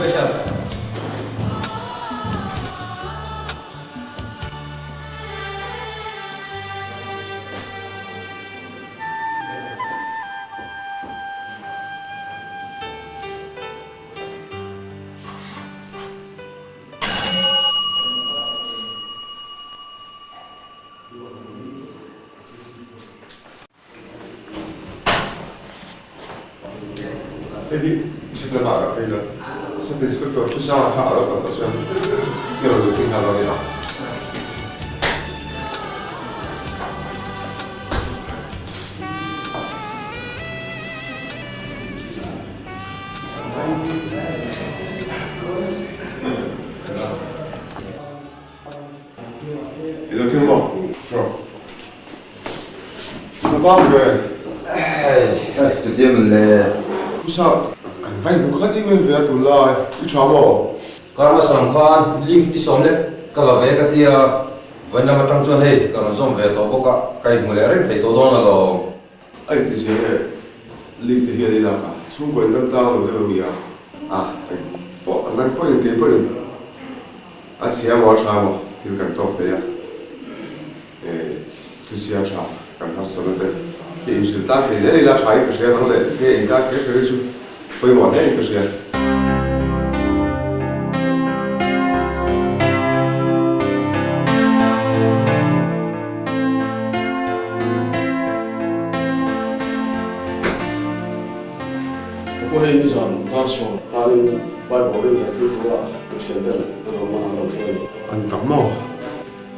Special. Hei hi chhit lamah ka phei la, Sub Inspector chu zang kha a lo kal tawh chuan i rawn luh pui nghal dawn nia. I lo thil maw? Sure. Ka vang ve. Hei, hei, chutia min le. Pusa, kan vai hmu khat em em ve a tunlai, i tha maw? Kar hmasa lam khan leave i sawm lek ka la ve ka tia, vawiin lam atang chuan hei ka rawn zawm ve tawh bawk a, ka inhmu leh reng thei tawh dawn alawm. A inti zia nge leave te hian i lak a, chhungkaw in dam tlang lo deuh ami a? A, eng pawh, nang pawhin kei pawhin a chhia maw a tha maw thil kan tawk thei a, e thuchhia tha kan harsatna te hi inhrilh tlang thei zel ila tha in ka hria nang leh nge inkar kher kher hi chu pawimawh hle in ka hria. Ka pu hei nizan Darsawn khanin Bible rin leh thil thu ah ka thian ten ka rawn man an lo hruai ni. An tak maw?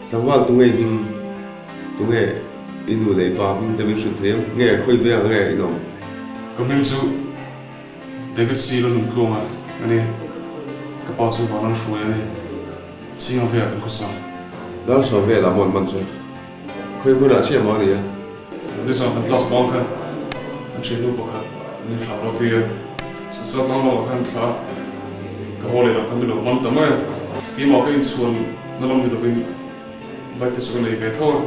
Tlangval tunge i hming? Tunge i nu leh i pa hming te min hrilh thei em? Nge khawi ve ang nge i nawm? Ka hming chu David C. Lalnuntluanga a ni. Ka pa chu Vanlal hruai a ni. Singa veah kan khawsa. Darsawn velah maw an man chu? Khawi hmunah chiah maw a ni a? Nizan kan class bang kha an thiannu pakhat min thlah rawh ti a, chu chal tlang lamah khan thlah a, ka haw leh lam khan min lo man ta mai a. Keimah ka inchhuan na lam ni lovin bike te chu ka nei ve tho a,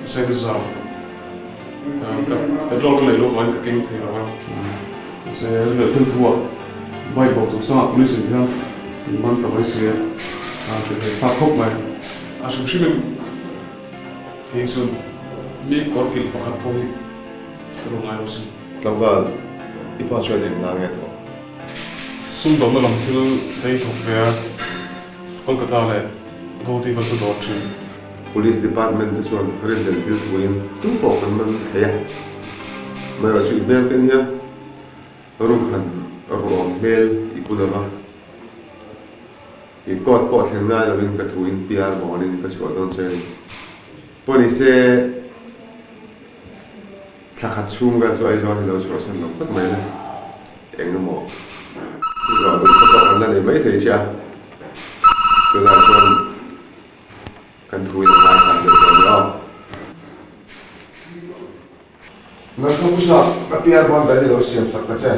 mahse nizan ka petrol ka neih loh vangin ka keng thei lo a. Mahse leh thil thu ah bike bo chungchangah police in hian min man ta mai si a, a hrilhhai thlak khawp mai. A hrim hrim in kei chuan mi kawr kilh pakhat pawh hi ka ru ngai lo sin. Tlangval, i pa chuan eng hna nge thawk? Sumdawmna lam thil te i thawk ve a, Kolkata leh Guwahati vel ka dawr thin. Police department te chuan rinhlelh thil thuin tu pawh kan man thei a, amaherawhchu i hmel ken hian rukhan ruam hmel i pu lova. I court pawh thlen ngai lovin ka thuin PR bawnin ka chhuah dawn che a ni. Pawh ni se thla khat chhung vel chu Aizawl hi lo chhuahsan lo phawt mai la, eng emaw zawh duh te pawh kan la nei mai thei che a, tunah chuan kan thuin a ngaisang deuh tawh a ni aw. Nangkha pusa ka PR bawm ber hi lo siam sak ta che.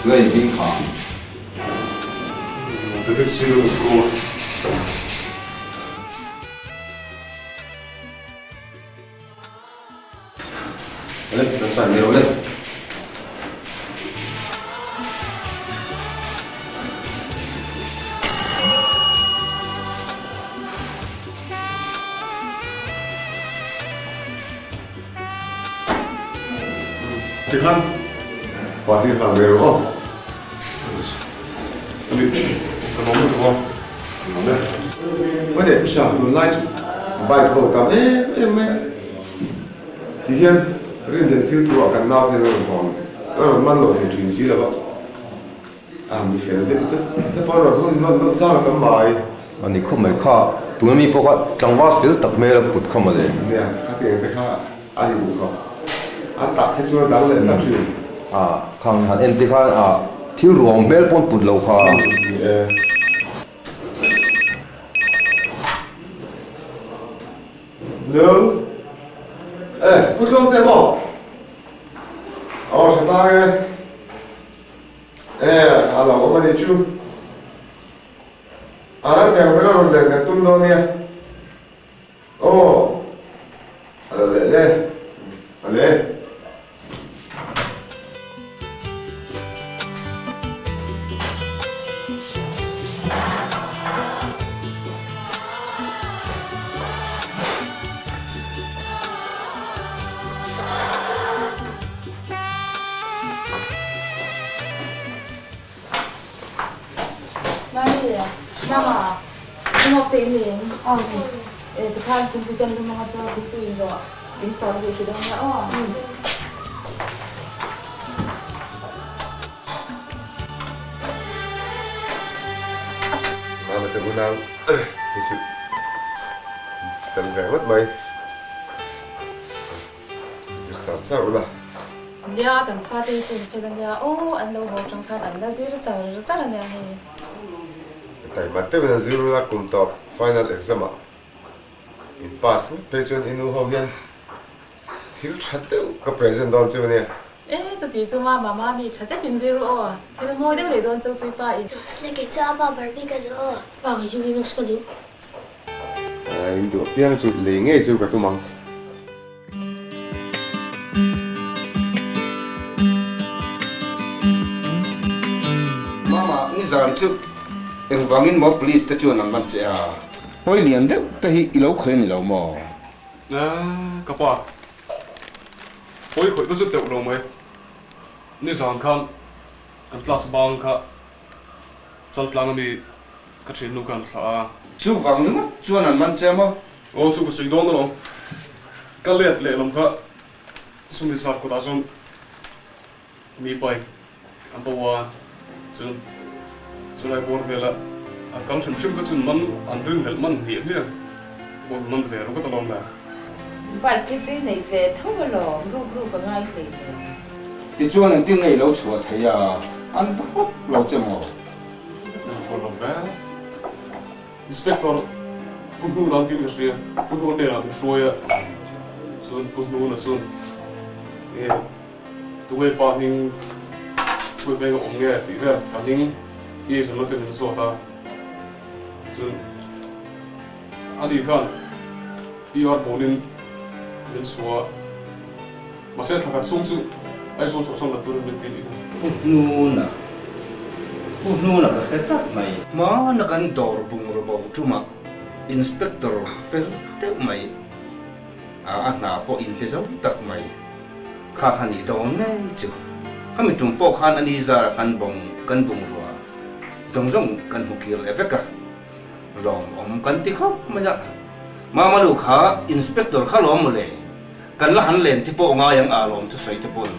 Lei ding kha. David Silo goal. Le, kan sign ve lo le. Tikhan, party hlang ve rawh aw. Ani, ka lawm lutuk a. Lawm e. Mane, Pisha, tunlai chu bike ho tam em em mai a. Ti hian rinhlelh thil thu ah kan nau hian a rawn hawn, a rawn man loh thei thin si lo a. A mi fel deuh deuh te pawh a rawn hun nawn nawn chang a tam mai. A ni khawp mai kha, tuna mi pawh kha tlangval fel tak hmel a put kha mawle. Nia, khatiang te kha a ni duh khawp. A tak hi chuan dang leh tlat thin. A, khang han en te khan a thil ruang hmel pawn put lo kha. Ni e. Hello. Eh, Pu Tluang te maw? Aw, hre tlang e. Eh, a lo awm a ni chu. A ram theng ber a rawn len kan tum dawn nia. Aw, a lo leh le. A le. Mama, emaw te in lei ang. Aw e tikhan thingpui kan lum anga chuan thingpui in zawh in tawrh ve si dawn nia aw. Mama te unau hi chu fel ve ngawt mai. Zir char char ula. Nia kan fate hi chu an fel ania aw an lo haw tang khan an la zir char char ania hei. Taima deuhin an zir ula kum tawp final exam ah in pass ngawt phei chuan i nu ho hian thil tha deuh ka present dawn chu ania. E chuti chu mama mami tha deuh in zir ru aw thil mawi deuh leh dawn chu chui pa in. Sle kei chu a pa Barbie ka duh aw. Pa kei chu Vmax ka duh. In duh apiang chu lei ngei chu ka tum ang. Mama, nizan chu engvangin maw police te chuan an man che a? Pawi lian deuh te hi i lo khawih a ni lo maw? Ka pa, pawi khawih ka zut deuh lo mai. Nizan khan kan class bang kha Chaltlang ami ka thiannu khan thlah a. Chuvang ringawt chuan an man che maw? Aw chu ka sawi dawn alawm. Ka let lehlam kha sumi zat kutah chuan mi bike an bo a, chuan chulai bawr vela a kal hrim hrim kha chuan man an rinhlelh man hniah hmiah a, man ve ringawt alawm le. Bike te chu i nei ve tho alawm, ruk ruk a ngai hlei nen. Tichuan engtin nge i lo chhuah thei a, an hawp lo che maw? Vaw lo ve. Inspector Pu Hnuna an tih ka hria, Pu Hnuna hnenah min hruai a, chuan Pu Hnuna chuan nge tunge pa hming hruai veng a awm nge tih vel ka hming i zawhna te min zawt a, chuan ani khan PR bawlin min chhuah a. Mahse thla khat chhung chu Aizawl chhuahsan la turin min ti nih kha. Pu Hnuna, Pu Hnuna ka hre tak mai. Hmana kan dawr bungraw bo tumah Inspector fel deuh mai a a hna pawh inpe zo tak mai kha kha nih dawn ngei chu. Khami tum pawh khan ani zara kan bawng kan bungrua zawng zawng kan hmu kir leh vek a, lawmawm kan ti khawp mai a. Mama lu kha Inspector kha lawm mawle. Kan la han len te pawh ngai ang a lawm thusawi te pawn.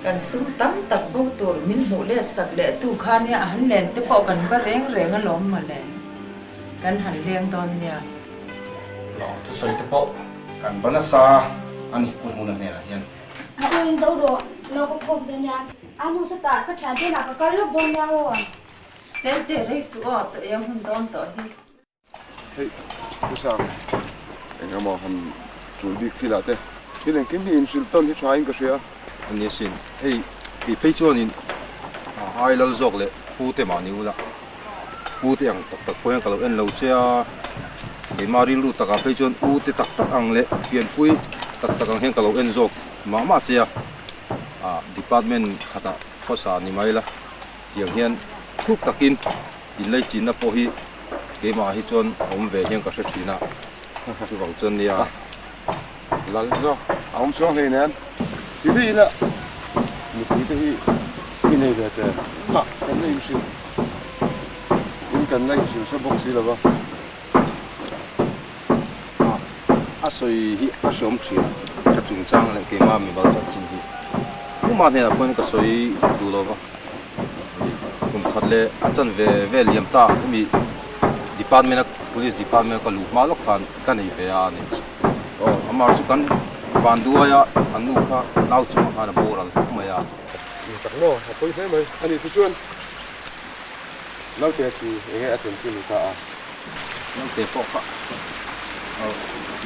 Kan sum tam tak bo tur min hmuh let sak leh tu kha nia a han len te pawh kan va reng reng a lawm mawle. Kan han leng dawn nia. Lawm thusawi te pawh kan va nasa a ni Pu Hmuna hnenah hian. A u in zo rawh, no ka khawm dawn nia. A nu chutah ka thian te lah ka kal lawk dawn nia aw. Sente rei suh aw, chaw eng hun dawn tawh hi. Hei Pu Sang, eng emaw han tul bik thil ah te thil engkim hi inhrilh tawn hi tha in ka hria. A ni asin, hei kei phei chuanin ai lal zawk leh Pu te mahni ula Pu te ang tak tak pawh hian ka lo en lo che a, keimah rilru takah phei chuan U te tak tak ang leh pianpui tak tak ang hian ka lo en zawk mah mah che a, department khatah khawsa ni mai la tiang hian thuk takin Inlei chinna pawh hi keimah hi chuan a awm ve hian ka hre thin a, chuvang chuan nia. Lal zawk a awm chuang hlei nen ti hi ila nupui te hi i nei ve te mah kan la inhrilh in kan la inhrilh hre bawk si lo va. A sawi hi a hreawm thin ka chungchang leh keimah mimal chanchin hi tumah hnenah pawhin ka sawi duh lo va. Kum khat leh a chan ve ve liam ta hemi department a police department a ka luh hma lawk khan ka nei ve a a ni. Aw amah chu kan van duai a an nu kha nau chungah khan a boral hlauh mai a. Ni tak maw a pawi hle mai a nih chu chuan naute chu enge a chanchin ni ta a. Naute pawh kha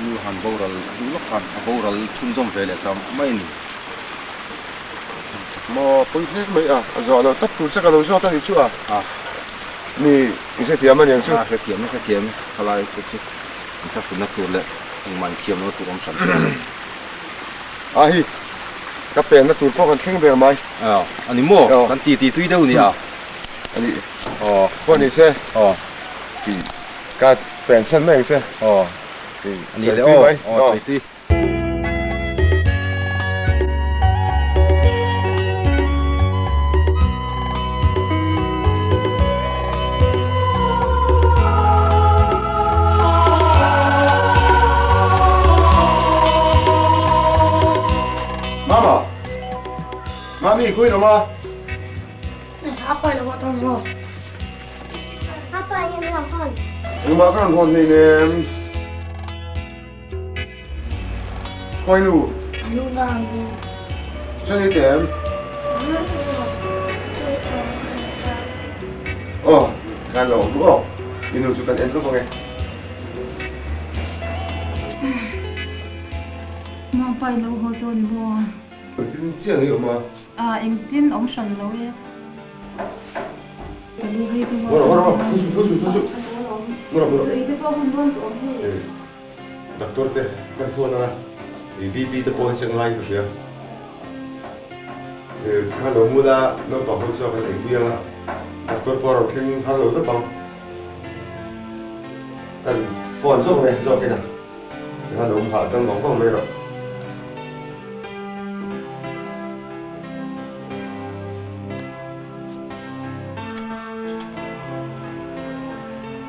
nu han boral duh lawk khan a boral chhunzawm ve leh ta mai a ni. Maw pawi hle mai a, a zawh loh tak tur che ka lo zawt a ni chu a. Mi i hrethiam a niang chu. A hrethiam e hrethiam e, khalai te chu in thlahrunna tur leh engmah in thiam lohna tur awm hran chuan. A hi, ka penna tur pawh kan thleng ber mai. A ni maw, kan ti ti tui deuh nia. A ni. Aw, pawh ni se. Aw. Ka pensan mai ang che. Aw. A ni le aw, aw tui tui. Mama! Mami, khawi rawh ma? Apa lo haw dawn maw? Apa hian a rawn hawn. Engmah ka rawn hawn hleinem. Khawi nu? Nu na ang u. Chuan i tem? Aw, kan lo awm aw. I nu chu kan en lawk ang e. Mapa i lo haw chu ni maw? Engtin chiah nge awm a? A, engtin awm hran lo e. Ka lu hei deuh a. Ngaw rawh, ngaw rawh, thu suh, thu suh, thu suh. Ngaw rawh, ngaw rawh. Chu i te pawh hun dawn tawh awm hei. Doctor te kan phone anga i BP te pawh hi check ngai in ka hria. Kha lo mu la naupang ho chuan kan eipui anga doctor pawh a rawn thleng har lo tawp ang. Kan phone zawk nge zawk in a kha lo hah dam vang vang mai rawh.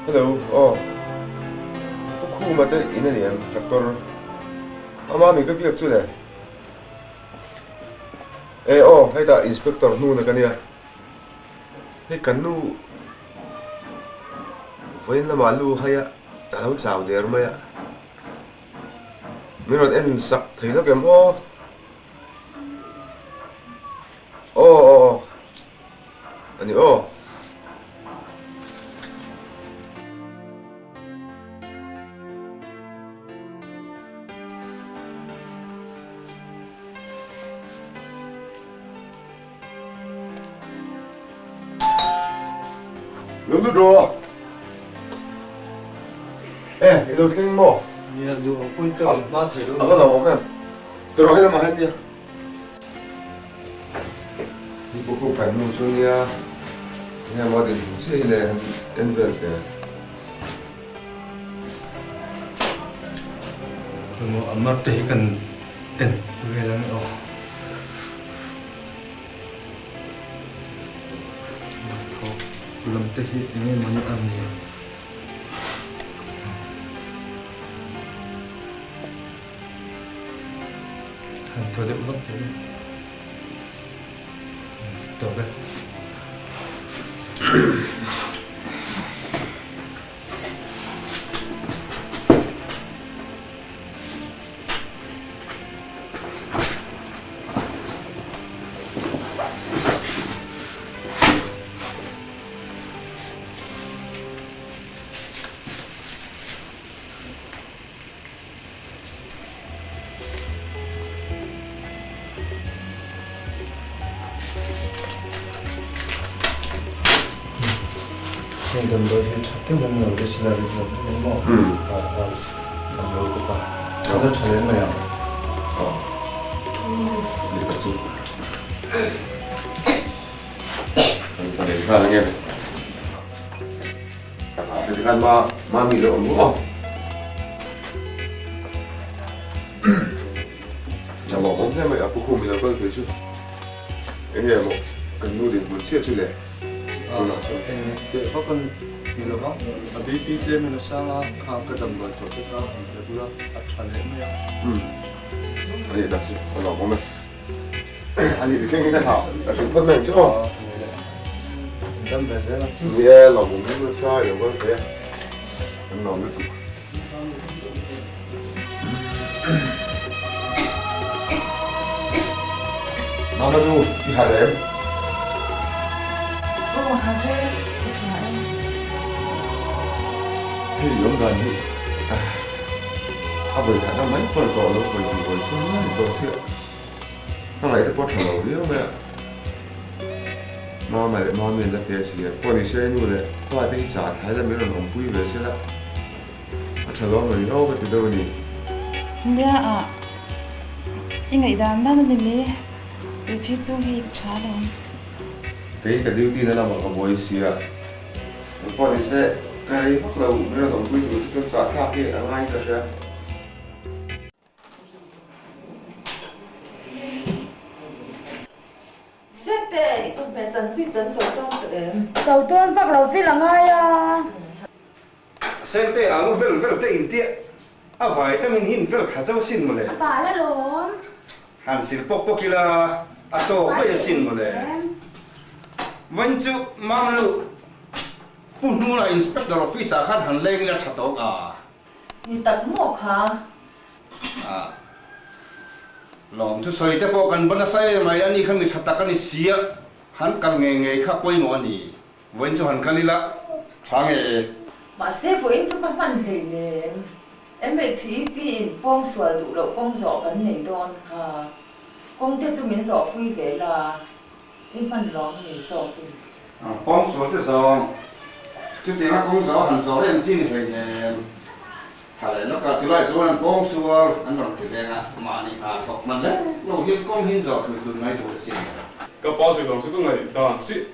Hello, aw. Pu Khuma te in a ni em, Doctor? Ama mi ka biak chu le. E aw, hetah Inspector hnuna ka nia. Hei kan nu vawiin lamah lu hai a, a lo chau der mai a. Min rawn en sak thei lawk em aw? Aw aw aw. A ni aw. Lo lut rawh. E, i lo thleng maw? Nia, duh ang pawhin ka rawn hma thei lo. A va lo awm em? Ti rawh, helamah hian nia. Hi pawh pawh kan nu chu nia, enge maw din hmu chiah hi le han en vel teh. Emaw a mar te hi kan en vel ang e aw. Thawk lam te hi enge mawni a ni. Han thaw deuh vak thei a. Tawp e. Heng damdawi hi tha deuh an lo ti sila rik lo hlek maw? Damdawi bawk a. A la tha leh mai ang. Aw. Ni tak chu. Kan tha leh nghal ange. Ka hlau che tikhan ma mami lo awm ru aw. A lawm awm hle mai a pu khum i lo kal thei chu. Enge maw kan nu dinhmun chiah chu le tunah chuan. Eng teh vak a ni lo va, a BP tlem in a sang a, khang ka damdawi chawh te kha an pe bul a, a tha leh mai a. Umm a nih tak chu a lawm awm e. A nih thleng hi ka thlah ka hrilh phawt mai ang che aw. Dam ve zel a. Ni e lawm awm rum nasa i lo kal thei a, kan lawm lutuk. Mama nu i harh em? Aw harh e, ka tha e. Hei i awm dan hi a vawi khat a mai pawh ni tawh lo, vawi hnih vawi thum lai ni tawh chiah. Ka ngaih te pawh tha lo viau mai a. Mama leh Mami an la te si a, pawh ni se nu leh pa te hi chah thlai la min rawn awmpui ve se la, a tha lo mai aw ka ti deuh a ni. Nia ah i ngaihdan dan a ni mai, tui phei chu hei ka tha lo. Kei ka duty na lamah ka buai sia, pawh ni se ka rei vak lo min rawn awmpui tur chu chuan chah thlak hi a ngaiin ka hria. Sente, i chawhmeh chan chu i chan zo dawn tawh em? Zo dawn vak lo vel a ngai a. Sente, alu vel vel te intiah a vai tamin hin vel thla chauh sin mawle. A bal alawm. Han sil pawk pawk ila a tawk mai asin mawle. Vawiin chu Mamlu Pu Hnuna Inspector Office ah khan han leng ila tha tawk a. Ni tak maw kha? A lawm chu sawi te pawh kan ba nasa em ai, ani kha mi tha tak a ni sia, han kal ngei ngei kha pawimawh a ni. Vawiin chu han kal ila tha nge e. Mahse vawiin chu ka hman hleinem. MHEP in pawng sual duh loh kawng zawh kan nei dawn kha. Kawng te chu min zawh pui ve la, i hman lawm ni zawkin. Pawng sual te zawng chutianga kawng zawh han zawh reng chi ni hleinem. Thla leh lawkah chulai chuan an pawng sual an rawn ti leng a, mahni hna thawk hman lek lo hian kawng hi zawh tlun tlun mai tur a sin. Ka pa sawi dang chu ka ngaih dan chiah.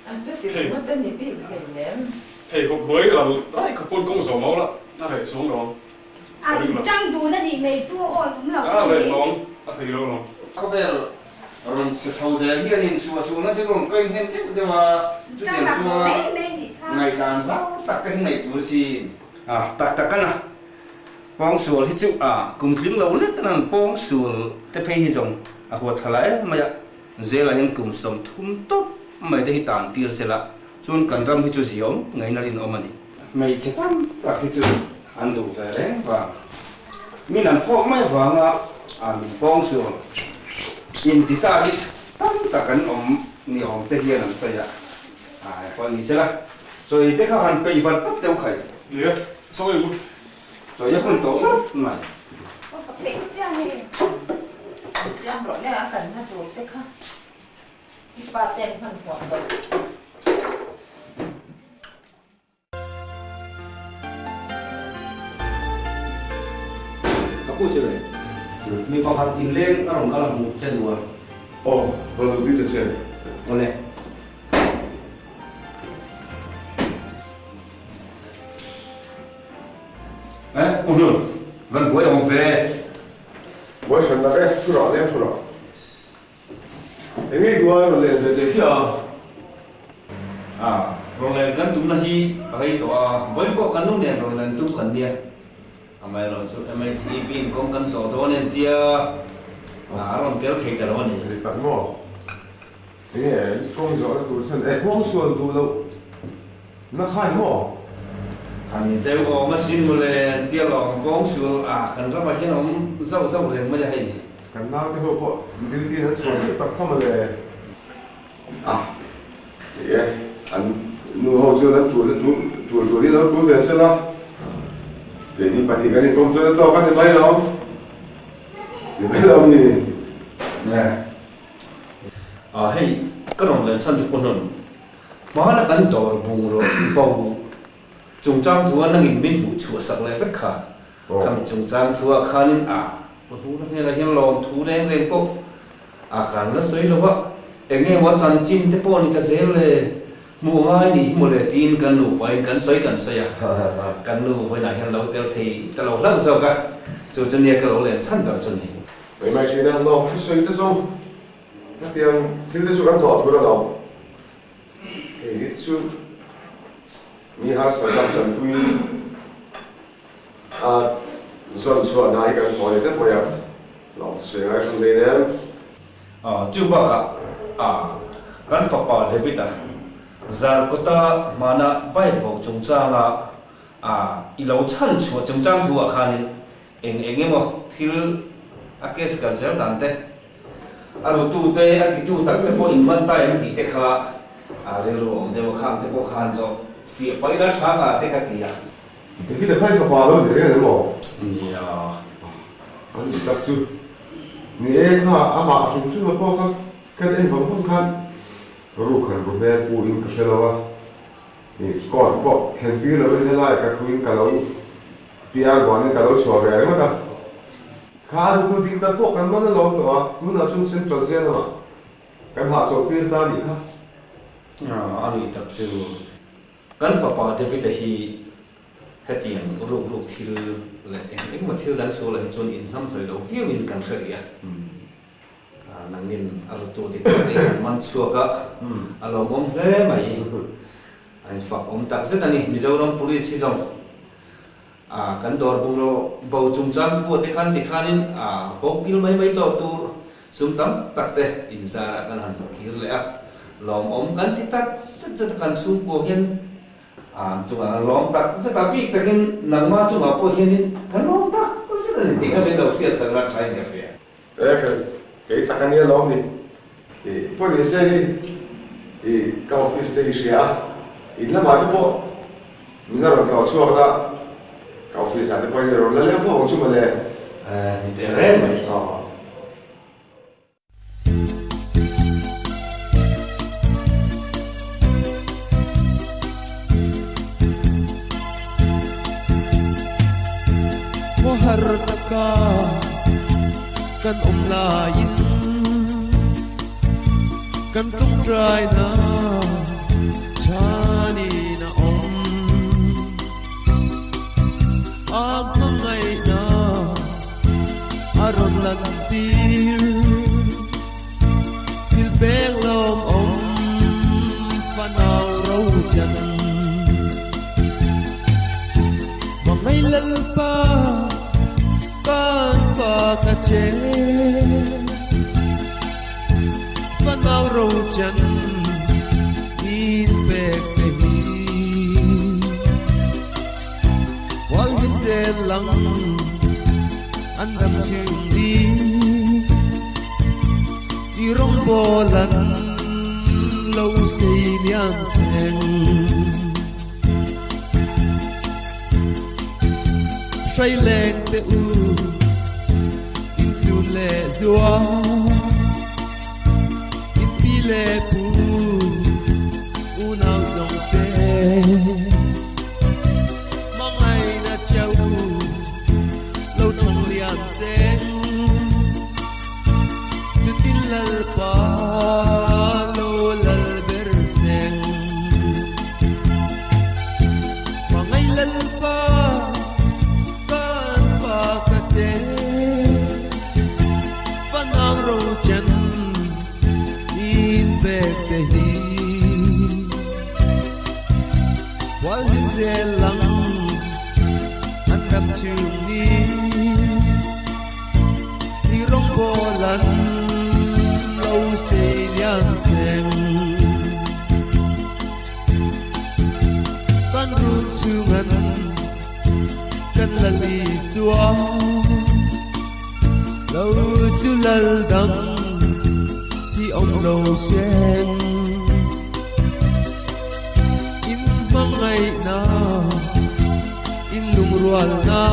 A chuti ringawt a ni bik hleinem. Pheikhawk hnuai lal lai kha pawn kawng zawh mau la, a reh chuang lo ang. A tang dun a nih mai chu awi awm lo A reh lo ang, a thei lo ang. Khawvel rawn chhe chho zel hian in suah suahna chu rawn kaih hnem deuh deuh a, chutiang chuan ngaihdan zau tak te hi ngaih tur sin. A tak tak a na, pawngsual hi chu a kum tling lo lek a nan pawngsual te phei hi zawng a huat thla la em mai a. Zela hian kum 30 tawp mai te hi tan tir sela chuan kan ram hi chu ziawm ngeiin a rinawm a ni. Hmeichhe tam tak hi chu an duh ve reng vang. Min an phawk mai vanga a min pawng sual inti ta hi tam tak an awm ni awm te hian an sawi a, a pawh ni sela chawi te kha han peih vat vat deuh khai. Nia, chawi u. Chawi a hun tawh ngawt mai. Aw ka peih chiang e. Siam rawh le a kalna tur te kha i pa ten hman huam loh. Ka pu che ve. Mi pakhat inleng a rawn kal a hmuh che duh a. Aw, rawn lut dih ta che. Awle. Eh, Pu Hlun, van buai awm ve. Buai hran tak e, thu rah leng thu rah. Eng nge i duai rawn len ve teh khiah a? A, rawn len kan tumna hi a rei tawh a, vawiin pawh kan nu nen rawn len tum kan nia. Amaherawh chu MHEP in kawng kan zawh dawn en tia a rawn tel thei ta lo a ni. Ni tak maw? Eng nge kawng zawhna tur chuan e kawng sual duh loh na kha ni maw? Kan deuh awm asin mawle tia lawng kawng sual a kan ramah hian awm zauh zauh reng mai a hei. Kan naute ho pawh duty an chhuah deuh tak kha mawle. A ni e, an nu ho chuan an tul tul tul tulin lo tul ve sela, keini pahnih kan inkawm chuan a tawk a ni mai lo, ni mai lo mi. Nge. A hei ka rawn len chhan chu pawh hnun hmana kan dawr bungraw bo chungchang thu a nangin min hmuh chhuah sak leh vek kha. Khami chungchang thu ah khanin a pu hnuna hnenah hian lawm thu reng reng pawh a kan la sawi lo va, eng nge maw chanchin te pawh ni ta zel le, hmuh ngai nih hi maw le tiin kan nupain kan sawi kan sawi a, kan nu vawiinah hian lo tel thei ta lo hlauh zawk a, chu chu nia ka lo len chhan ber chu ni. Mai mai thin a, lawm thusawi te zawng hetiang thil te chu kan thawh thur alawm. Hei hi chu mi harsa tak tanpui a zawn chhuah hna hi kan thawh leh tlat mai a, lawm thusawi ngai hran daih nen. Chu bakah kan fapa David-a Zarkawta hmana bike bo chungchanga i lo chhan chhuah chungchang thu ah khanin Eng eng emaw thil a case kal zel dan te, a rutu te, a titu tak te pawh in man ta em tih te kha a rilru awm deuh a, khang te pawh khan zawh fiah paih la tha nga te ka ti a. Engtin a khai fapa lo ni reng emaw? Nia. An ni tak chu. Ni e kha amah a hrim hrim a pawh kha kan en vang vang khan ruk han ru hmel pu in ka hre lo a, court pawh thlen tir lo in helai ka thu in ka lo Piar buanin ka lo chhuah ve ringawt a, kha rutu dik tak pawh kan man alawm tawh a, tunah chuan Central Jail lamah kan hahchawlh tir ta a nih kha. A nih tak chu kan fapa David-a hi hetiang ruk ruk thil leh eng engemaw thil dang sualah hi chuan inhnam hlawih lo viauin kan hre rih a, nangin a rutu dik tak te kan man chhuak a, a lawmawm hle mai. A infak awm tak zet a ni, Mizoram Police hi zawng. Kan dawr bungraw bo chungchang thu ah te khan tikhanin bo pil mai mai tawh tur sum tam tak te inzarah kan han hmu kir leh a. Lawmawm kan ti tak zet zet a kan chhungkua hian chungah kan lawm tak zet a, bik takin nangmah chungah pawh hianin kan lawm tak zet a ni tih kha min lo hriatsak rat thain ka hria. Ekhel, kei tak a nia lawm ni. I pawh ni se hi i ka office te i hria a, in lamah te pawh min la rawn tlawh chhuak la, ka office ah te pawh in rawn la leng fo ang chu mawle. Ni teh reng mai. Aw. Khawhar taka kan awm laiin kan tawngtaina chhanin a awm. A hmangaihna a rawn lantir thil pek lawmawm fanau rochan. Hmangaih Lalpa kan pa ka che fanau rochan in pek te hi. Wal him zel lang an dam chhung ni i rawng bawl an lo sei lian thleng. Hrai leng te u in tlun leh zua in pi leh pu unau zawng te hmangaihna cheu lo thawng lian seng chutin Lalpa lo lal ber seng. Hmangaih Lalpa kan pa ka che fanang ro chen in pek te hi Hual him zel lang an dam chung ni i rawng bawl an lo sei lian seng. Kan run chungan kan la li chua lo chu lal dang hi awm lo seng. In hmangaihna in lungrualna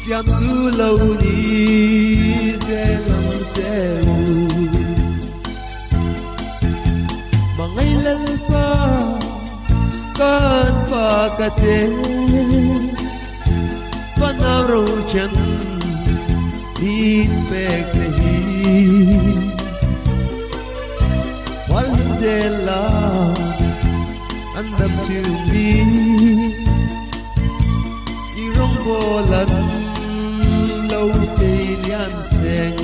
siam tu lo ni zel ang che u. Hmangaih Lalpa kan pa ka che fanau ro chen in pek te hi Hual him zel la an dam chung ni i rawng bawl an lo sei lian seng.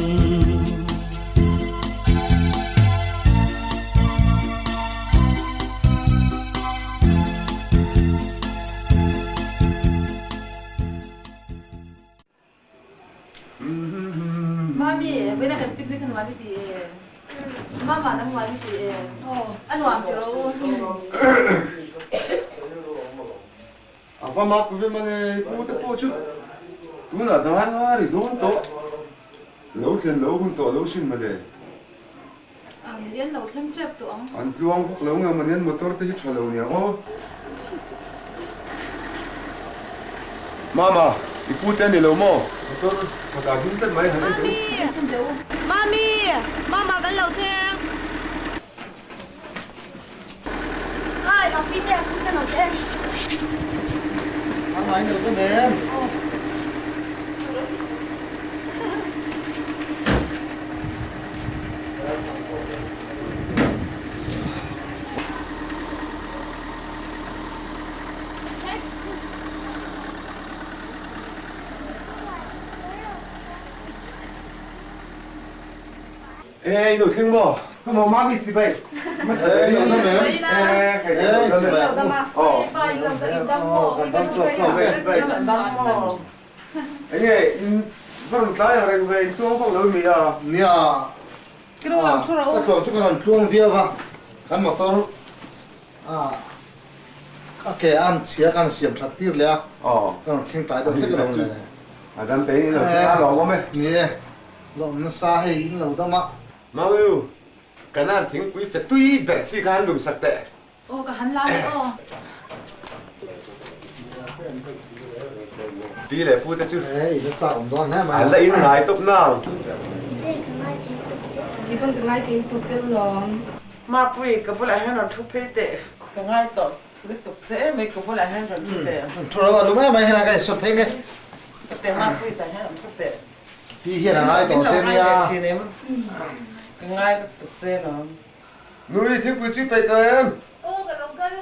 Mami, vawiin kan picnic a nuam i ti em? Mama nang nuam i ti em? A nuam ti rawh u. A va mak ve mane pu te pawh chu tunah dar nga ri dawn tawh lo thlen lo hun tawh lo sin male. Ang lian lo thleng tep tawh ang. An tluang vak lo nge mane an motor te hi tha lo nia aw. Mama, i pu te a ni lo maw? Motor kawtah ding tlat mai han en teh u. Mami! Mama kan lo thleng. Ai, ka pi te a pu te lo thleng. Mama in lo thleng em? Ê, inu thleng maw? Ka maw mami chi bai. Hmasa ber in. Ê, chi bai. Aw. Kan dam chawp chawp e. Enge in va rawn tlai ang reng ve, in tluang vak lo mi a? Nia. Ka tluang chu ka rawn tluang viau a, kan motor a ke an chhia kan siam that tir leh a, ka rawn thleng tlai deuh hlek lo le. A dam te in lo thleng a lawm awm e. Ni e. Lawm nasa hei in lo dam a. Mamalu, Kanan thingpui fe tui ber chi kha han lum sak teh. Aw ka han la leh aw. Pi leh pu te chu. Hei in a chak awm dawn hle mai a. An la in ngai tawp nang. Ni pawn ka ngai thei lutuk che lawm. Mapui, ka bulah hian rawn thu phei teh. Ka ngai tawh lutuk che em mai, ka bulah hian rawn thu teh. Thu ro a lum em mai hian ka insawt phei nge. Ka teh Mapui tah hian rawn thu teh. Pi hian a ngai tawh che nia. Ka ngai lutuk che lawm. Nui thingpui chu peih tawh em? Aw ka lo kal.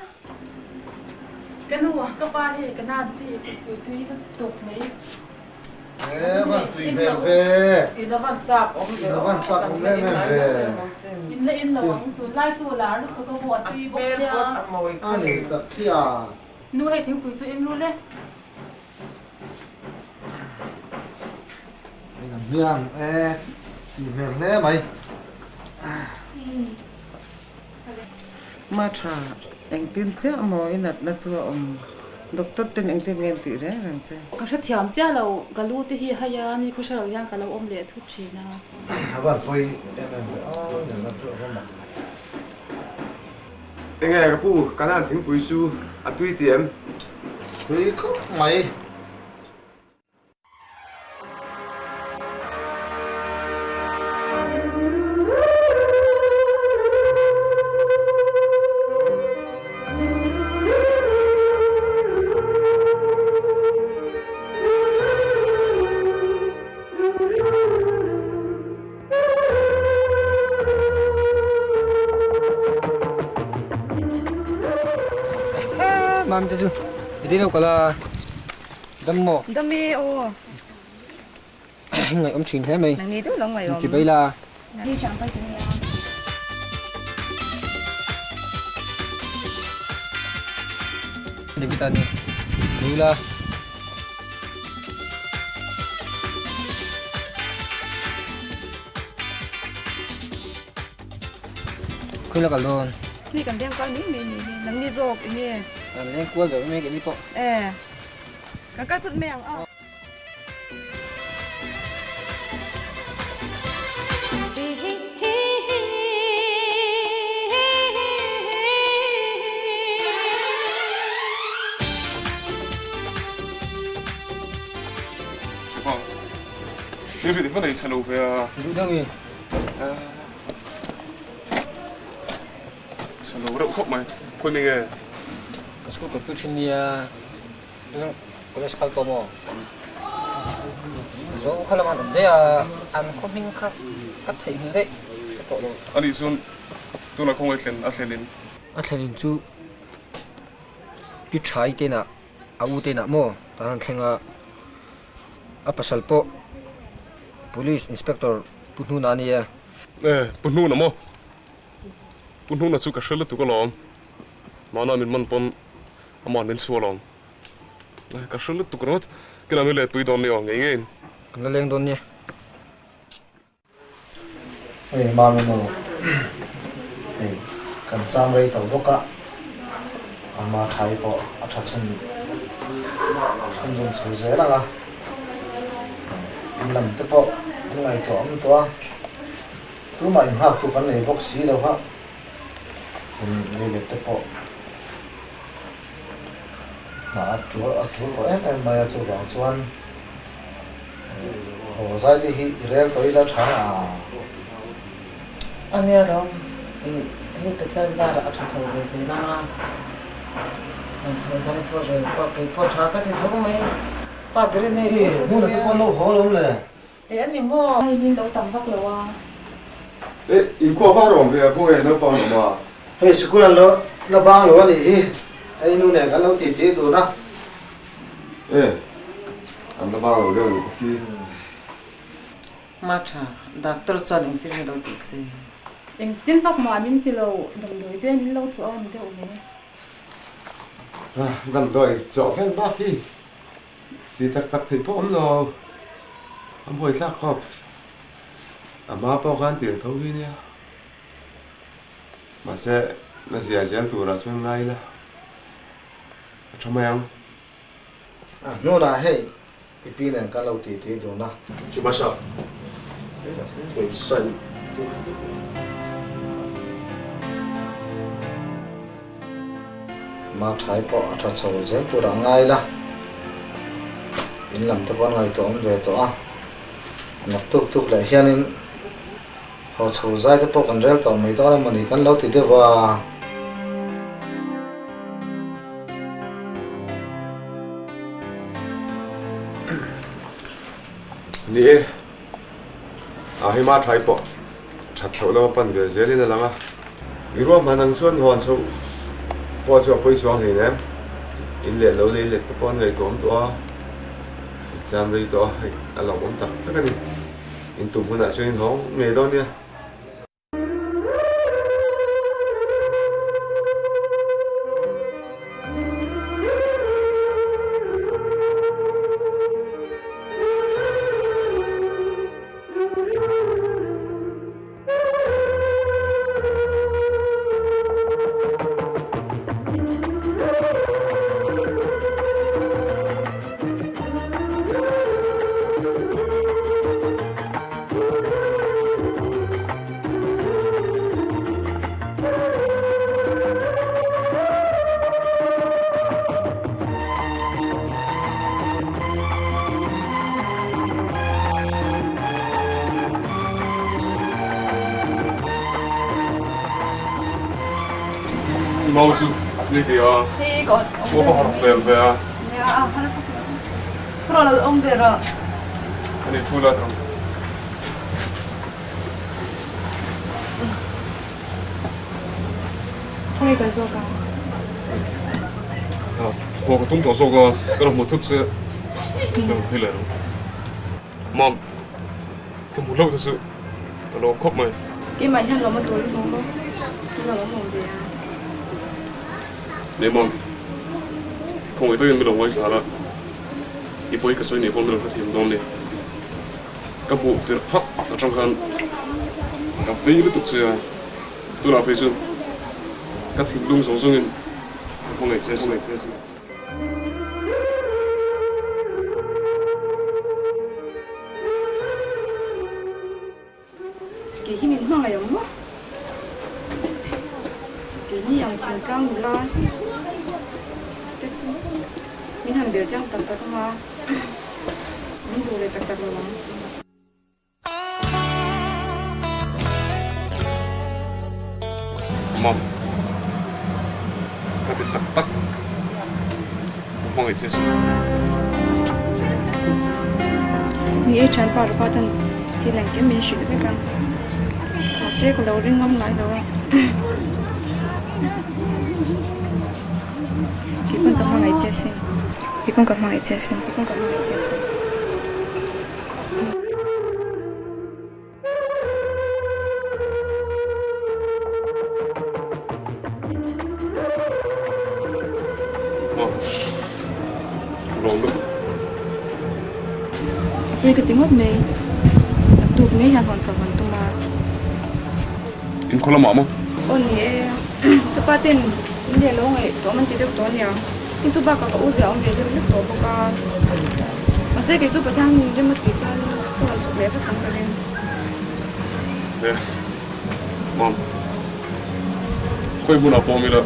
Ka nu ka pa hi ka nan ti thingpui tui lutuk mai. E van tui hmel ve. In a van chak awm ve. In a van chak awm em em ve. In la in lo ang tunlai chu lar lutuk a maw a tui bawk sia. A ni tak khi a. Nu hei thingpui chu in rul e. Engam hian e tih hmel hle mai. Ma tha, engtin chiah maw i natna chu a awm? Doctor ten engtin nge an tih reng reng che? Ka hrethiam chiah lo, ka lu te hi hei a ni khaw hre lo hian ka lo awm leh thut thin a. A van pawi em em ve aw, i natna chu a va mak. Enge ka pu, Kanan thingpui chu a tui ti em? Tui khawp mai. Mam te chu i dei lo kal a dam maw? Dam e aw. Ngaih awm thin hle mai. Nang ni deuh lo ngaih awm. Chi bai la. Ni chang pai tini a. David ani. Ni la. Khawi la kal dawn? Ni kan leng kual mai mai ni hi. Nang ni zawk eng nge? Kan leng kual ve mai mai pawh. E. Kan kal phut mai ang a. Ni ri va nei chhe lo ve a. Duh deuh mi. Chhe lo reuh khawp mai. Khawi mi nge? Ka school kalpui thin nia. College kal tawh maw? Zo kha lam an awm daih a, an khaw hming kha ka theihnghilh daih hre tawh lo. Anih chuan tunah khawngaih thlen a thlen in. A thlen in chu Pi Thai te inah a u te inah maw tan an thleng a, a pasal pawh Police Inspector Pu Hnuna a ni e. E, Pu Hnuna maw? Pu Hnuna chu ka hre lutuk alawm. Mahna min man pawn Aman min chhuah alawm. Ka hre lutuk ringawt. Kila min letpui dawn nia ngei ngeiin. Kan la leng dawn nia. Hei Mami nu, hei kan cham rei tawh bawk a, ama thai pawh a tha chhun chhunzawm chho zel ang a, in lam te pawh an ngaihtuah awm tawh a, tumah inghaktu kan nei bawk si lo va. Tin, leilet te pawh hna a tul a tul tawh em em mai a, chuvang chuan haw zai te hi i rel tawh ila tha a. A nia lo, i hei Pathian zarah a tha chho ve zel ang a, han chho zai pawh rel pawh kei pawh tha ka ti tho mai, pa ber in hei Hi, hmun te pawh an lo haw lo le. E a ni maw? Hei ni lo tam vak lo a. E, inkhua var awm ve a khawnge naupang an awm a. Hei sikul an lo la bang lo a nih hi, hei nu nen kan lo tih tih dun a. E, an la bang lo deuh a nih bawk hi. Ma tha, doctor chuan engtin nge lo tih che? Engtin vak mah min ti lo, damdawi te min lo chawh a ni deuh mai. Damdawi chawh fel bak hi ti tak tak theih pawh awm lo, a buaithlak khawp. A hma pawh khan tiang tho hi nia. Mahse, na zia zel turah chuan ngai ila a tha mai ang. A hnunah hei i pi nen kan lo tih tih dun a. Chubasa, sign. Ma thai pawh a tha chho zel turah ngai la, in lam te pawh an ngaihtuah awm ve tawh a, nak tuk tuk leh hianin Haw chho zai te pawh kan rel tawh mai dawn emaw ni kan lo ti deuh a. Ni e, a hei ma thai pawh that chhoh lama pan ve zel in a lang a. I ruahman ang chuan hawn chhoh pawh chu a pawi chuang hlei nem. In leh lo lei let te pawh an ngaihtuah awm tawh a, in cham rei tawh a, hei a lawmawm tak tak a ni. In tum hunah chuan in hawng ngei dawn nia. Mau chu ni ti a. Aw ka harh vel ve a. Rawh lo awm ve rawh. Ani thu la thang. Khawnge kal zawk ang? Haw ka tum tawh zawk a, ka lo hmu thut che. Ka hmu leh ang. Mom, ka hmu hlauh te chu ka lawm khawp mai. Keimah hian lawm a tur i hmu maw? Min lo awm awm ve a. Nei Mom, khawngaih takin min lo ngaithla la, i pawi ka sawi nih pawh min lo hrethiam dawn ni. Ka hmuh tirh phak atang khan ka vei lutuk che a, tunah phei chuan ka thinlung zawng zawngin ka hmangaih che a sin. Kei hi min hmangaih ang maw? Keini ang thingtlang nula te chu min han bel chiang tak tak ang a, min duh leh tak tak lo ang. Mom, ka ti tak tak, ka hmangaih che sin. Ni e thianpa Rupa tan thil engkim min hrilh vek a, mahse ka lo ring ngam ngai lo a, kei pawn ka hmangaih che sin, kei pawn ka hmangaih che sin, kei pawn ka hmangaih che sin. Pui ka ti ngawt mai, naktuk mai hian hawn chho hawn tum a. In khaw lamah maw? Aw ni e, ka pa ten in leh lo ngaih tawh man ti deuh tawh ania, in chu bakah ka u zia awm ve deuh hlek tawh bawk a. Mahse kei chu Pathian min rem a tih chuan ka rawn chhuk leh vek ang ka ring. E, Mam, khawi hmunah pawh awm ila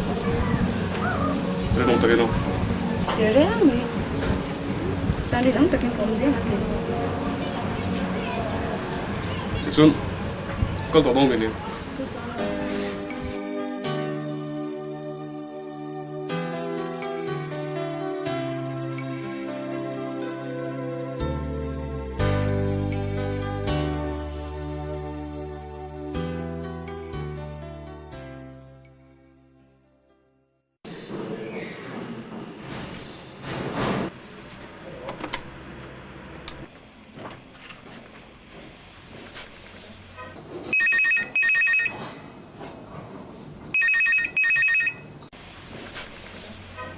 rinawm takin aw. Teh reng mai, tan rinawm takin ka awm zel ang kei. Tichuan, kal tawh dawn ve nia.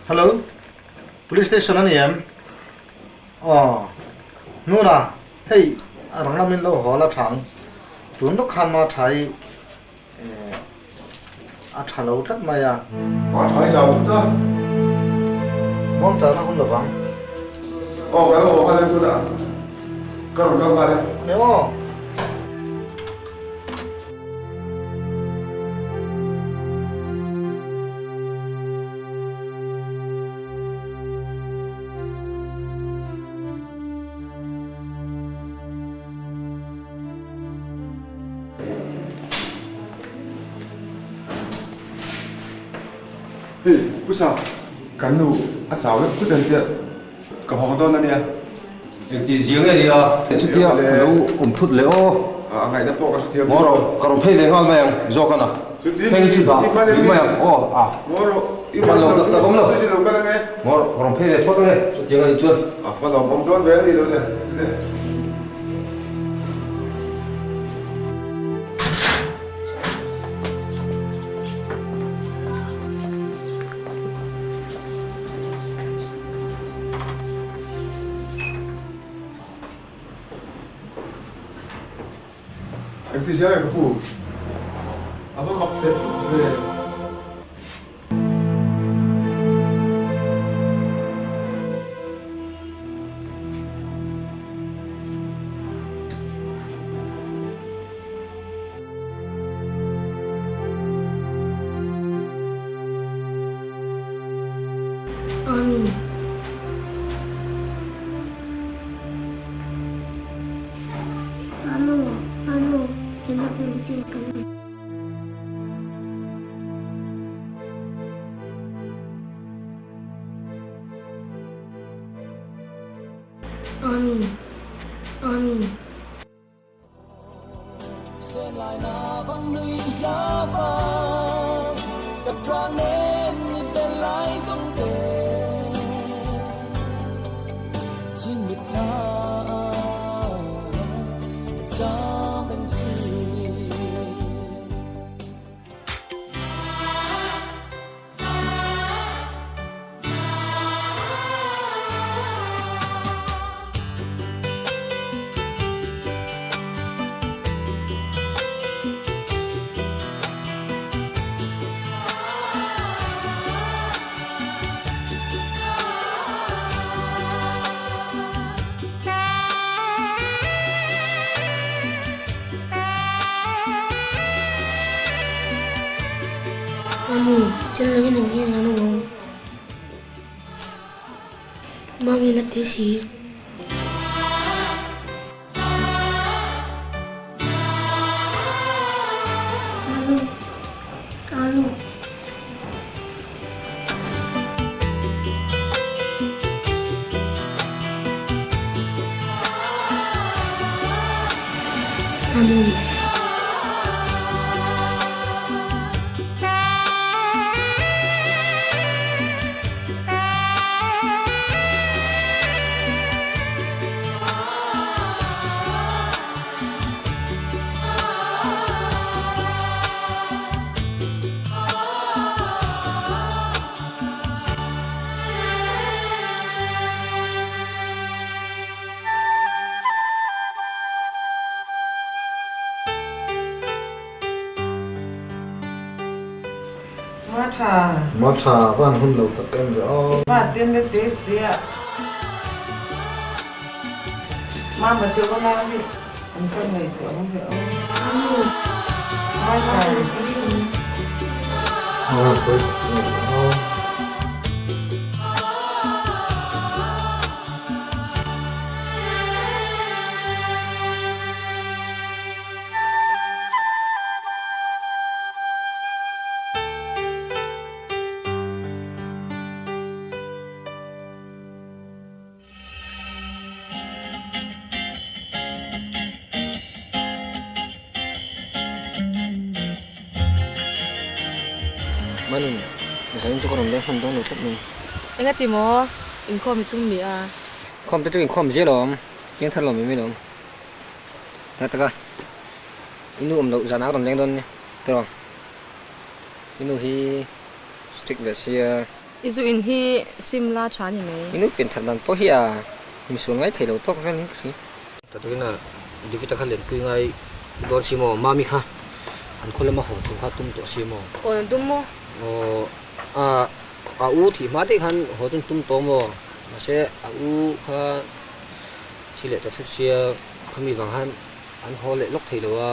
Hello, Police Station a ni em? Aw, Hnuna, hei a rang lamin lo haw la tha ang. Tun lawk khan ma tha i a tha lo tlat mai a. Ma tha i zau tut a. Muang chahna hun lovang. Aw, ka lo haw nghal e Hnuna. Ka rawn kal nghal e. Ni aw. Hei, Pu Sa, kan nu a chau vek thut ang tia ka hawng dawn a nia. Engti zia nge nia? Chutia ka lo awm thut leh aw. A ngaihna pawh ka hrethiam Ngaw rawh, ka rawn phei ve nghal mai ang zawk a na. Heng hi chu dah rih mai ang aw a. Ngaw rawh, i hman lo tak tak awm lo. Ngaw rawh, ka rawn phei ve phawt ange chutiang a nih chuan. A fa lo awm dawn ve a ni lo le. Engti zia nge ka pu? A va mak teh tlut ve. Anu. Anu, anu, Anu, anu. Anu, tel lovin eng nge an awm ang? Mami la te si. Anu, anu. Anu. Ma tha. Ma tha van hun lo tak em ve aw. I fa ten le te sia. Ma ma te wala hi an ka ngai tu ang ve aw. Ma tha. Ma poi tak em ve aw. Manin, zanin chu ka rawn leng hman dawn lo tlat mai. Engati maw? Inkhawm i tum mi a? Khawm te chu inkhawm zel awm, keng thar lo mai mai lo. Tak tak a, i nu awm loh zanah ka rawn leng dawn nia, tiraw? I nu hi strict ve sia. I zu in hi sim la tha ni mai. I nu pian that dan pawh hi a misual ngai thei lo tawk vel in ka hria. Takin a David-a kha lenpui ngai dawn si maw? Mami kha an khaw lama haw chho kha tum tawh si maw? Aw an tum maw? Aw a a u thih hma daih khan haw chu an tum tawh maw? Mahse a u kha thi leh ta thut sia khami vang khan an haw leh lawk thei lo a,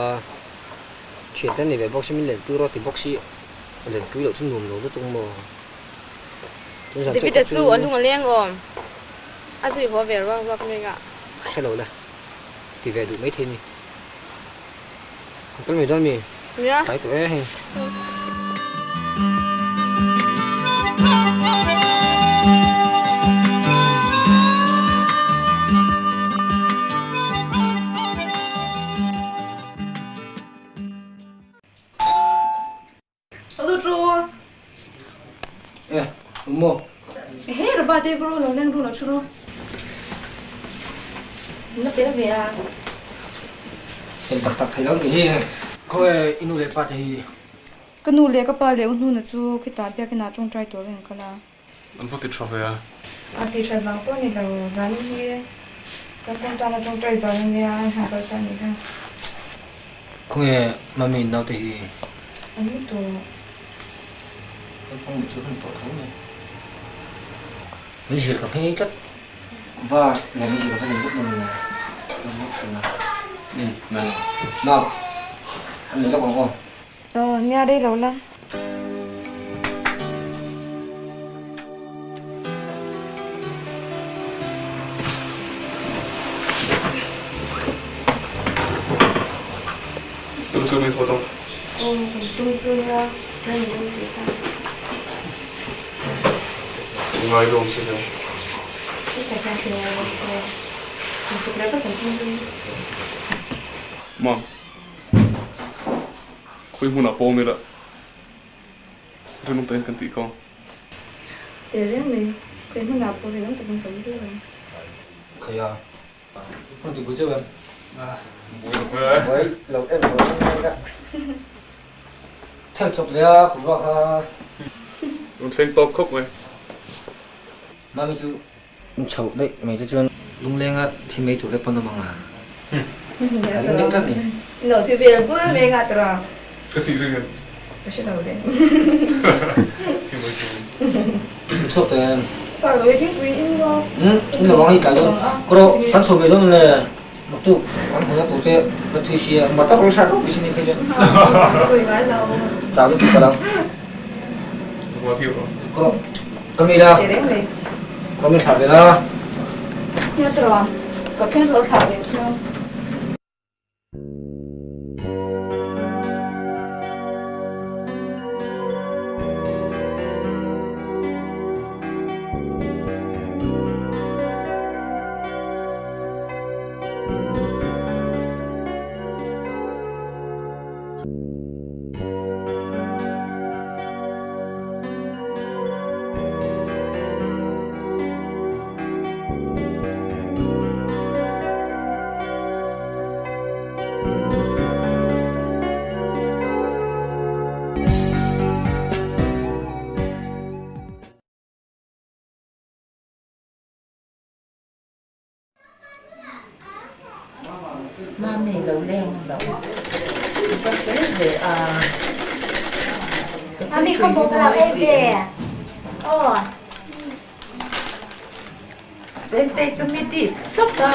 thiante an nei ve bawk si min lenpui rawh ti bawk si lenpui loh chu nuam lo lutuk maw? David-a chu a lung a leng awm. A zui haw ve ruak ruak mai ngah. Ka hre lo le. Ti ve duh maithei ni. Kan kal mai dawn mi? Nia. Tlai tawh e hei. Lut ru. E, um maw? Ehe, Raba te bro lo leng ru lo thu ru. Na fel ve a. Fel tak tak thei lo nih hi. Khawi i nu leh pa te hi? Ka nu leh ka pa leh u hnuna chu khitah biakin ah tawngtai turin an kal a. An va ti tha ve a. A ti that vang pawh ni lo, zanin hi kan kawng tana tawngtai zan a nia, an han kal ta nih kha. Khawnge mami naute hi? An mu tawh. Naupang mut chu hun tawh tho mai. Min zir ka hming tlat. Va leh min zir ka va nei vek dawn nia. Ka lawk tawh na. Umm, Mark, an nei lawk ang aw. Aw, nia rei lo la. Tum chu mi photo. Aw, kan tum chu nia, kan in tum tih chuan. Ngai lawm si lo. Hei tak hian thil ngai lawm chu. Kan chuk leh vat ang tum chu. Mom. Khawi hmunah pawm ila rinawm takin kan tih kawng. Teh reng mai, khawi hmunah pawh rinawm takin kan ti reng. Khawi a, hmun ti bui chauh em? Bui lo ve. Buai lo em lo em mai ka. Thel chawp leh a kut ruak kha. Rawn thleng tawp khawp mai. Mami chu Chhoh daih mai te chuan lunglenga thi mai tur te pawn awm ang a. A ring deuh tlat ni. No thi vel bul mai nga tawh a. Ka tih ring em? Ka hre lo le. Thi mai tur. Chhuak tawh em? Chhuak lo e thingpui in lo. Umm in lo vang hi tlai dawn. Kawrawh kan chho ve dawn le. Naktuk kan hmuhna tur te ka thui si a. Mata rawi hrat rawk isi ni phei chuan. Chau lutuk ka lo. Kawrawh ka mi la. Kawrawh min thlah ve la. Nia tawh ka thleng zo thlah ve chu. Mami lo leng lo ka fel ve a. Mami ka bawk lo ei ve aw. Sentei chu mi dip chawp a.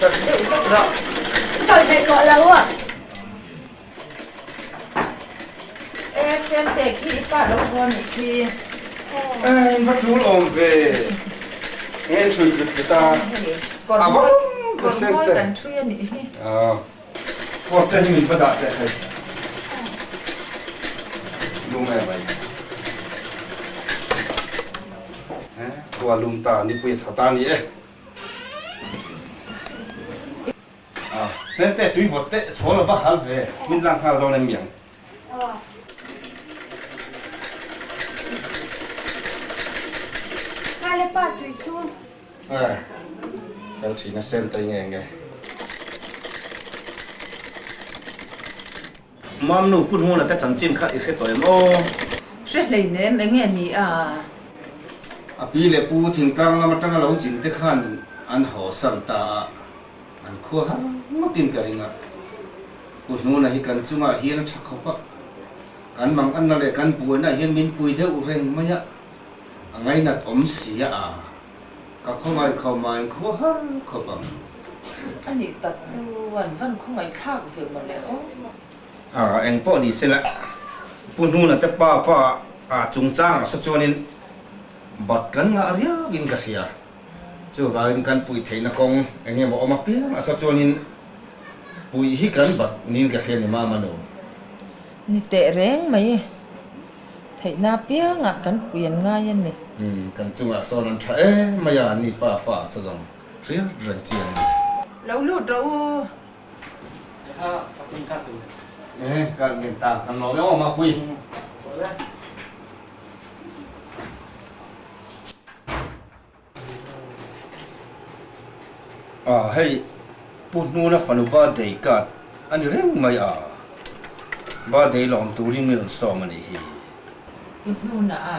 Tawlh deuh vek rawh. Ka tawlh theih tawh lo a. E Sente khi i pa lo haw nih khi. Eng va tul awm ve. Nge in chhui tlut tlut a. A va awm ve Sente. Kawr mawi kan thui a nih hi. Kawr te hi min va dah teh hei. Lum em mai. Khua lum ta nipui a tha ta ni e. Sente tui vawt teh chhawl a va hal ve, min lang nghal dawn em miang. Ngai le pa tui chu. Fel thin a Sente nge nge. Mamnu pu hnuna te chanchin kha i hre tawh em aw? Hre hleinem eng nge ni a? A pi leh pu thingtlang lam atanga lo chin te khan an haw san ta a, an khua har ngawtin ka ring a. Pu Hnuna hi kan chungah hian a tha khawp a, kan mang anna leh kan buaina hian min pui deuh reng mai a, a ngainat awm si a, ka khawngaih khawmain khua har khawp ang. A nih tak chu an van khawngaih thlak ve mawle aw. A, eng pawh ni sela, Pu Hnuna te pa fa a chungchang ah saw chuanin bat kan ngah riau in ka hria. Chuvangin kan puih theihna kawng eng emaw awm apiang ah saw chuanin puih hi kan bat niin ka hria ni Mama nu. Ni teh reng mai, theihna apiang ah kan puih an ngai a ni. Umm, kan chungah sawn an tha em mai a, ni pa fa ah saw zawng hriat reng chi an ni. Lo lut rawh u. Hei Pu Hnuna fanu birthday card a ni reng mai a, birthday lawm turin min rawn sawm a nih hi. Pu Hnuna a.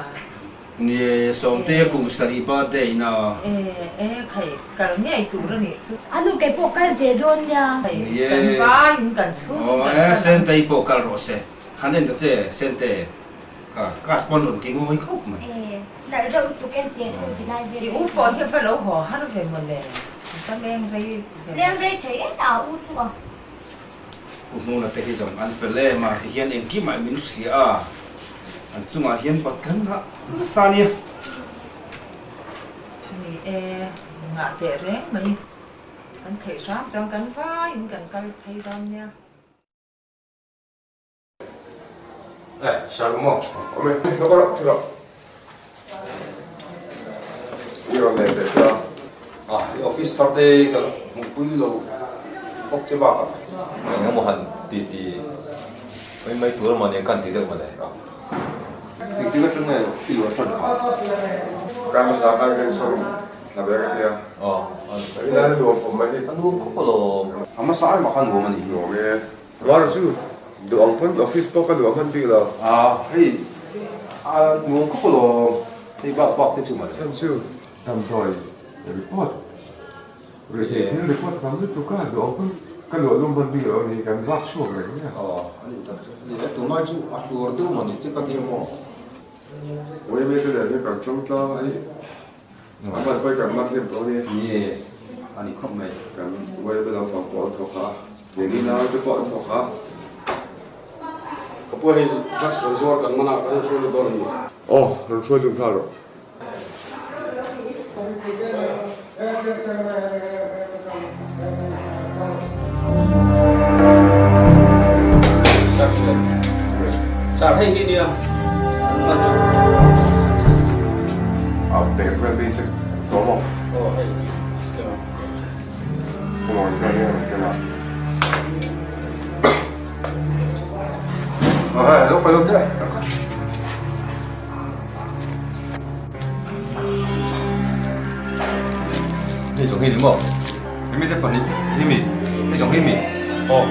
Ni Sawmtea kum sarih birthday na. E e khai kal ngei tur a nih chu. A nu kei pawh kal ve dawn nia. Ni e. Kan vaiin kan chhungin kan kal ang. Sentei pawh kal rawh se. Han en ta che Sente. Kha card pawn rawn ti ngawi khawp mai. E nalh reuh lutuk em tih thu ti lai vel. I u pawh hi va lo haw har ve mawle. Ka leng rei ve. Leng rei thei em a u chu a. Pu Hnuna te hi zawng an fel em a, tihian engkimah min hria a, an chungah hian bat kan ngah nasa nia. Ni e, ngah teh reng mai. Kan theih hram chuan kan vaiin kan kal phei dawn nia. E, Sir maw? Awm e, ka kawr thu rawh. I rawn leh teh chu a. A, i office thar te ka hmuhpui lo bawk che bakah. Eng emaw han ti ti mai mai tur emaw nia kan ti deuh mawle. Engtin atang nge i luah tan kha? Ka hmasa khan ka insawm thla ve ka tia. Aw, a ina nuam khawp mai hi. A nuam khawp alawm. A hmasa ai mah kha nuam a nih hi. Nuam e. Var chu duh ang pawn office pawh ka luah hman bik lo. A, hei a nuam khawp alawm. Hei bak bak te chu mawle. Chhan chu damdawi report rih thil report tam lutuk a duh ang pawn ka luah lum hman bik lo a ni kan vak chhuak reng mai a. Aw, a nih tak chu. Ni e, tunlai chu a hluar deuh mawni te ka tia maw? Uaime te nen hian kan tawng tlang a hei a hman pawhin kan mat hnem tawh a ni. Ni e, a ni khawp mai. Kan uaime naupang pawh an thawk a. Keini nau te pawh an thawk a. Ka pu hei drugs rawn zuar kan man a, kan rawn hruai lut dawn em ni? Aw, rawn hruai lut nghal rawh. Sir, hei hi nia. A pek vel te hi che tawh maw? Aw, hei. Hei zawng hi ni maw? Hemi te pahnih hi mi? Hei zawng hi mi? Aw.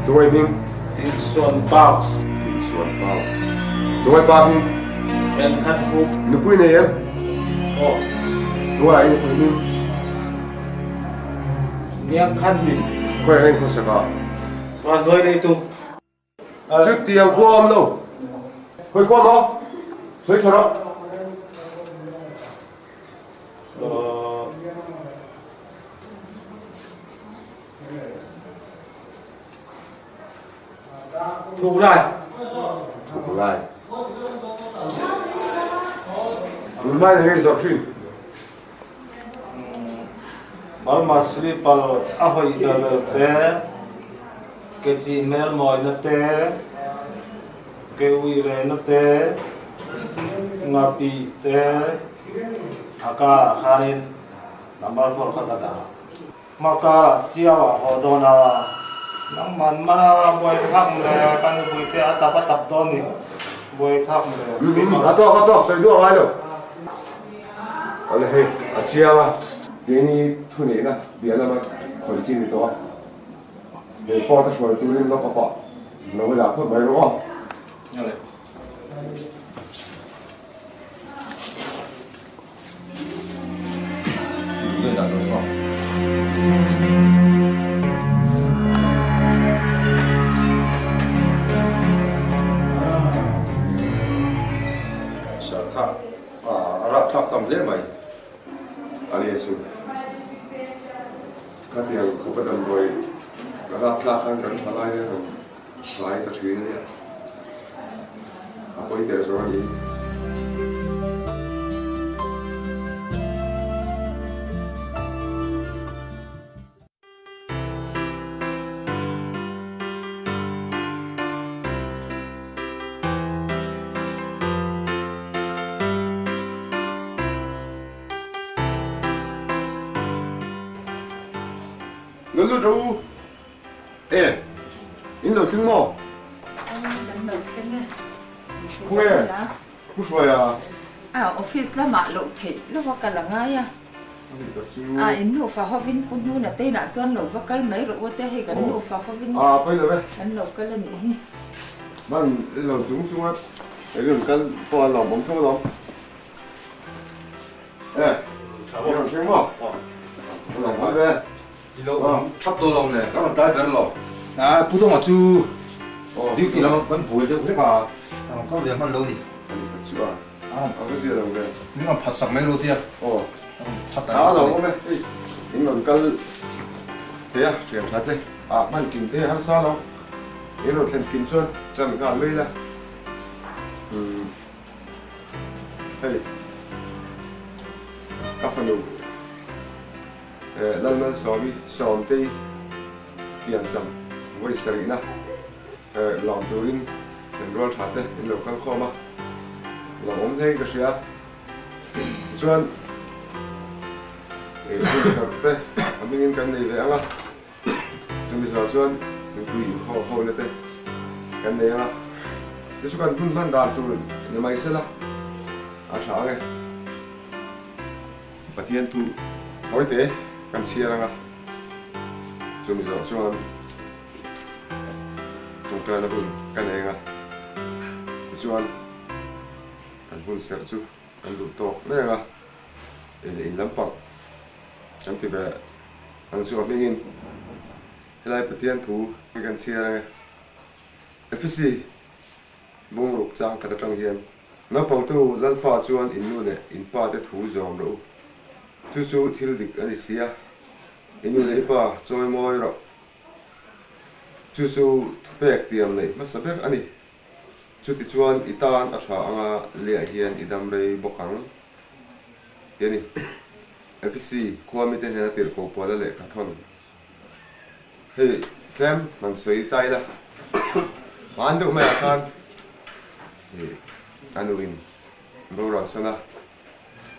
Tungai hming? Chinsuan Pau. Chinsuan Pau. Tungai pa hming? Thenkhat Khup. Nupui nei em? Aw. Tungai ai nupui hming? Niang Khan Lim. Khawi ang in khawsak a? Van Hnuai Lei Tum. Chutiang khua awm lo. Khawi khua maw? Sawi tha rawh. Thuk lai. Thuk lai. Tun lai hei zawh thin. Burma slipper a hawi bel bel te, ke chi mel mawi na te, ke ui re na te, ngapi te, a karah khanin number 4 kha ka dah. Hmakara chiau a haw dawn a, nangman man a buai thlak le ka nupui te a tap a tap dawn ni, buai thlak le. A tawk a tawk sawi duah ngai lo. Ale hei a chiang a, keini thuneihna bia lama khawih chi ni tawh a, he pawh te hruai turin lock up ah lo i dah phawt mai rawh aw. Ale. A rapthlak tam hle mai. A ni chu. Khatiang khawpa damdawi rapthlak khan kan tha lai hian rawn hrai ta thin a nia. A pawi teh zawng a ni. Lo lut rawh u. E, in lo thleng maw? Kan lo thleng e. Khawnge, Pu Hruaia. A, office lamah loh theih lo a kal a ngai a. A, in nufa hovin Pu Hnuna te inah chuan lo va kal mai rawh u te, hei kan nufa hovin kan lo kal a nih hi. Man lo chung chunga eng rawn kal pawh a lawm awm tho alawm. E, i rawn thleng maw? A lawm awm ve. I lo awm thap dawn lo le, ka rawn tlai ber lo. A, Pu Dawngah chu duty lam kan buai deuh hlek a, ka rawn kal ve hman lo ni. A ni tak chu a, a va zia lo ve. Min rawn phat sak mai ro tia. Aw, ka rawn phat a. A lo awm e, hei in rawn kal thei a, thian tha te. A hman kim thei a harsa lo, in rawn thlen kim chuan ṭan nghal mai ila. Umm. Hei, ka fanu. Lalmalsawmi Sawmtei piancham vawi sarihna lawm turin thenrual tha te in lo kal khawm a, lo awm hlein ka hria. Tichuan hun serh te a hmingin kan nei ve ang a, chumi zawh chuan mipui inkhawm hona te kan nei ang a, chu chu kan hun hman dan tur ni mai sela a tha ang e. Pathian thu tawite kan chhiar anga chumi zawh chuan tawngtaina hun ka nei anga tichuan kan hun serh chu kan duh tawk reng a, in in lampang kan ti ve ang chu a hmingin helai Pathian thu hi kan chhiar ange. Efesi Bungruk chang khat atang hian naupangte u Lalpa chuan in nu leh in pa te thu zawm rawh u. Chu chu thil dik a ni si a, i nu leh i pa chawi mawi rawh. Chu chu thupek tiam neih hmasa ber a ni. Chuti chuan i tan a tha anga lehah hian i dam rei bawk ang ti a ni. Efesi khua mite hnena tirhkoh puala lehkha thawn. Hei tlem han sawi ta ila, hman deuh maiah khan a nuin boral san a,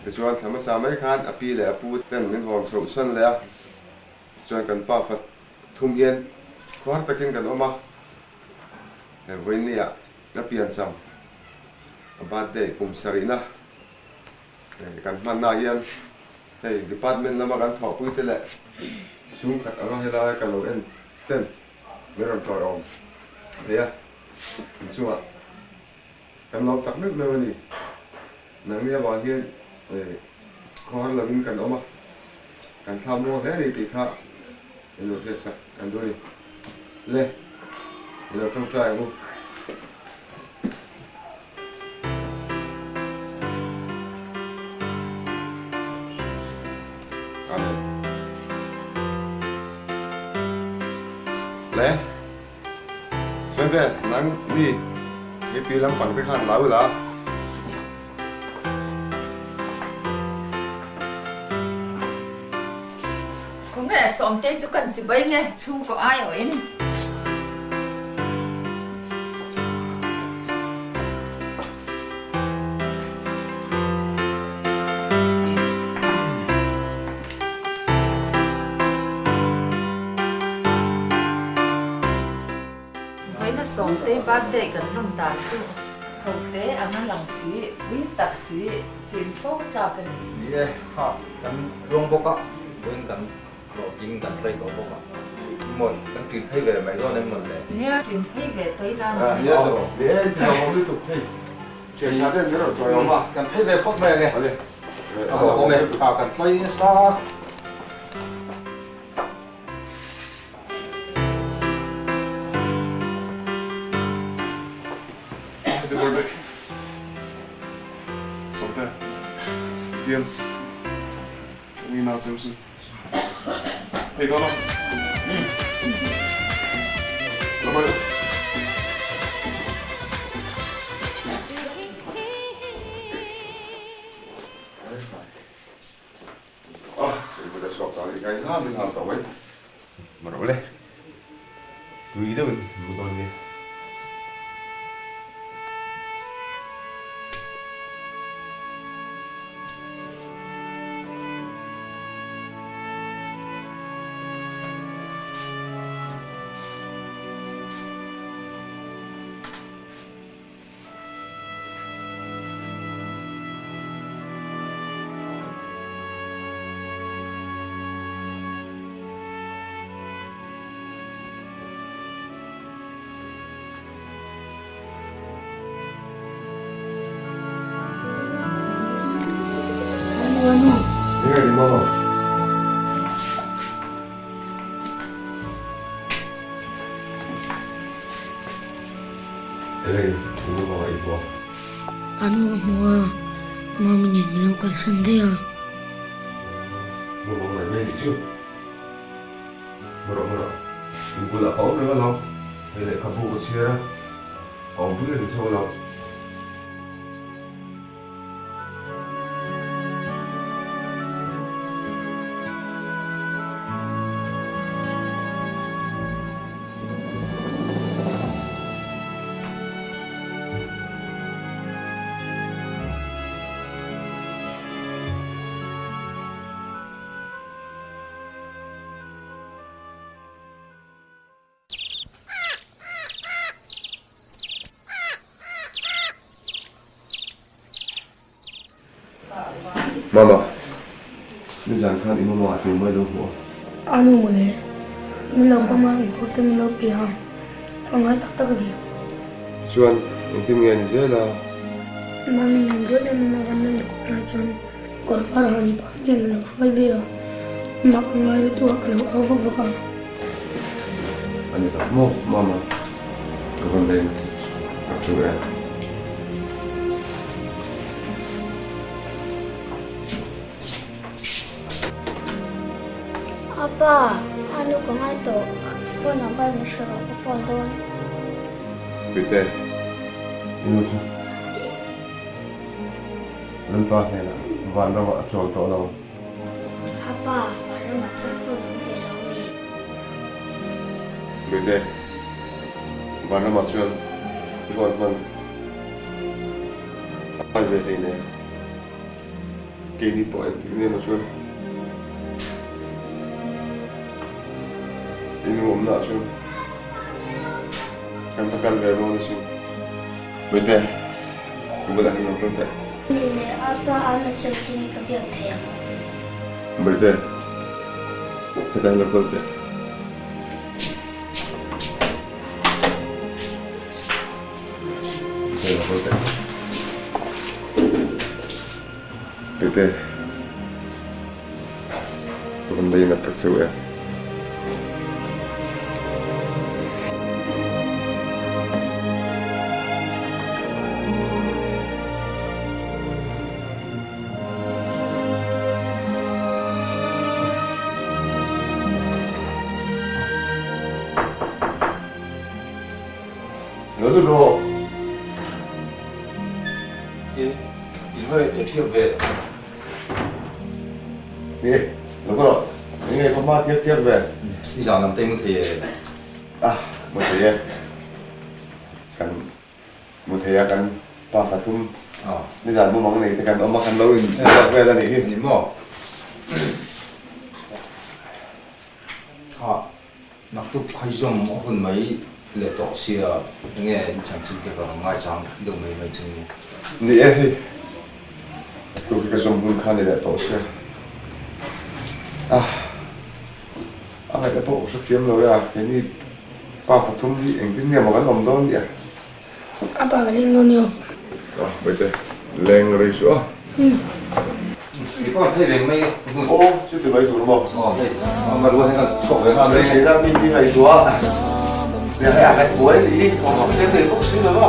tichuan thla hmasa mai khan a pi leh a pu ten min hawn chhoh san leh a, tichuan kan pa fat thum hian khuar takin kan awm a, he vawiinniah a piancham a birthday kum sarihna kan hmanna hian Hei department lama kan thawhpui te leh chhungkhat anga helai ka lo en ten min rawn tawi awm thei a, inchungah kan lawm tak meuh meuh a ni. Nangni avang hian khawhar lovin kan awm a, kan thla muang hle a ni tih kha in lo hriatsak kan duh a ni. Le, i lo tawngtai ang u. Amen. Le. Sente, nang ni he tui lampang te khan la ula. Khawnge Sawmtei chu kan chibai nge chhungkaw ai awhin. Vawiina Sawmtei birthday kan lawm dan chu Ho te anga lang si, tui tak si, chin fo tlak a ni. Ni e, kha kan tluang bawk a, vawiin kan hlawhtling kan tlai tawh bawk a. Mawi, kan ṭin phei ve mai dawn em mawn le? Nia, ṭin phei ve tawih la ni. Nia tawh. Ni e, ti lo awm lutuk hei. Ṭhian ṭha ten min rawn tawi awm a. Kan phei ve phawt mai ange. Awle. A bawk awm e, kha kan tlai nasa. Happy birthday. Sawmte. Fiam. Ni na cheu sin. Hei dawn a. La mai. A, kei pawh ta chhuak ta nih ka inham inham tawh mai. Marawh le, tui deuhin mu dawn nia. An nu a hmu a, Mami nen min lo kalsan daih a. Mama, nizan khan i mama ah tlung mai lo hmuh a. A nu mawle, min lo pawm a, inkhawk te min lo pe a, ka ngai tak tak a ni. Chuan, engtin nge a ni zel a? Mami nen deuh em em a kan lo inkhawk lai chuan kawr far han pakhat hian a lo hruai ve a, mak a ngai lutuk a, ka lo au vak vak a. A ni tak maw Mama? Ka rawn leng tak chu e. Apa, a nu ka ngai tawh. Phone number min hre rawh, ka phone dawn. Puite, i nu chu Lalpa hnenah vanramah a chawl tawh lo. Apa, vanramah chuan phone awm ve lo mi? Puite, vanramah chuan phone hman a ngai ve hlei nen. Keini pawh engtik nen ah chuan i nu awmna ah chuan kan va kal ve dawn asin. Puite, ka bulah hian lo kal teh. Ni leh a pa a na chuan tinge ka biak thei ang. Puite, hetah hian lo kal teh. Tete, ka van lei nat tak cheu e. Lo lut rawh. Tin, in va reh teh thiam ve. Ni, lo ka rawh. Eng nge ka hma thiak thiak ve. Ni zan lam te mu thei e. Ah, mu thei e. Kan mu thei a, kan pa fathum. Ni zan mumang nei te kan awm a, kan lo in zawk vel a nih hi. Ni maw? Ah, Naktuk khaizawm a hun mai leh tawh sia, enge in chanchin te ka rawn ngaichang deuh mai mai chu nia. Ni e hei, tu hi ka zawm hun kha ni leh tawh sia. Ah, a ngaihna pawh ka hrethiam lo e a, keini pa pathum hi engtin nge maw kan awm dawn nia. A pa ka leng dawn nia. Ah, Baite, leng rei suh a. Ni pawh phei veng mai hmun. Aw, chuti mai tur maw? Aw, hei, a rual hian ka chhuak ve nghal mai. Hei ta mi hi ngaihtuah a, nia hei a ngaih buai a nih hi, awm chen thei bawk si lo a.